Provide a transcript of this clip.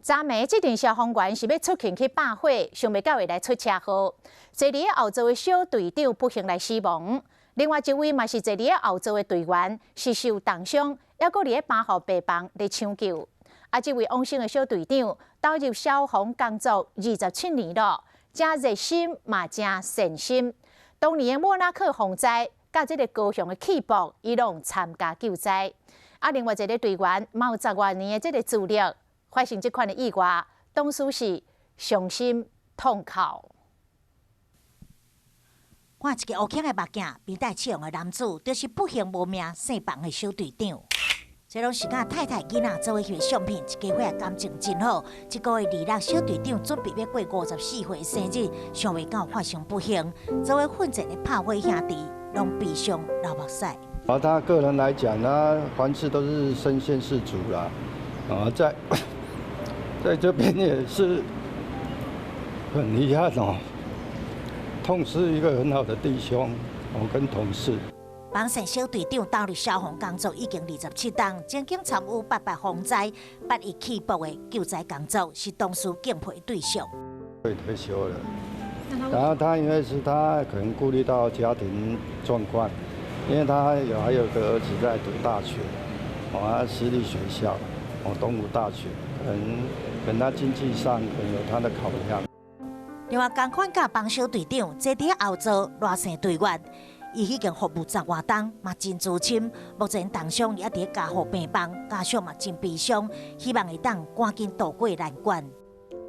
昨暝這陣消防員是欲出勤去拍火，想袂到會來出車禍。坐佇咧後座的小隊長不幸來死亡。另外一位嘛是坐佇咧後座的隊員是受重傷，猶閣佇咧病號病房咧搶救。啊，這位往生的小隊長投入消防工作27年咯，誠熱心嘛誠善心。當年的莫拉克洪災，佮這个高雄的氣爆，伊攏參加救災。啊，另外一个隊員嘛有十外年的這个資歷。發生這款的意外，當時是傷心痛哭。看一个烏青的目鏡，邊戴笑容的男子，就是不幸無命姓房的小隊長。這攏是佮太太囡仔做伙翕的相片，一家伙感情真好。這个月26，小隊長準備欲過54歲生日，想袂到發生不幸，做伙奮戰的拍火兄弟，攏悲傷流目屎。而他個人來講，他凡事都是身先士卒啦，啊，在這邊也是很遺憾哦，痛失一個很好的弟兄，我跟同事。房姓小隊長投入消防工作已經27冬，曾經參與八八風災、八一氣爆的救災工作，是當時敬佩對象。退休了，然後他因為是他可能顧慮到家庭狀況，因為他還有個兒子在讀大學，哦，私立學校，哦，東吳大學，可能他經濟上可能有他的考量。另外，仝款佮房小隊長坐佇後座賴姓隊員，伊已經服務十外冬，嘛真資深。目前重傷也佇加護病房，家屬嘛真悲傷，希望會當趕緊渡過難關。